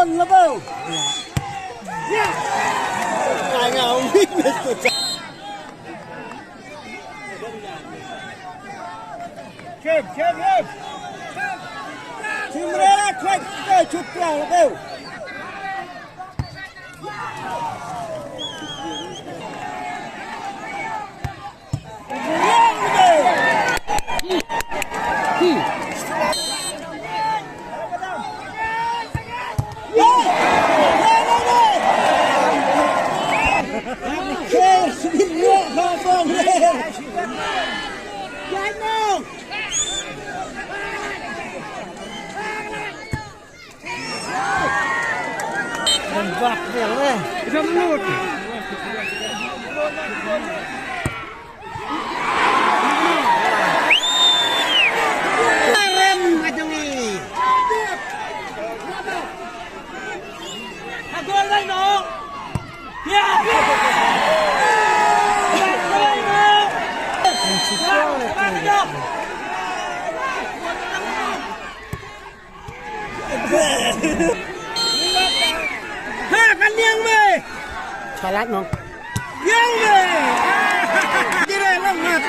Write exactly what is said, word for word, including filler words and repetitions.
Lebo. Ai, nga ong weakness tu. Chim, chim, chim. Chim re, kwek, kwek, chut, kwek, lebo. Ha, kan niang me. Salat no. Niang me. Kira lang mat.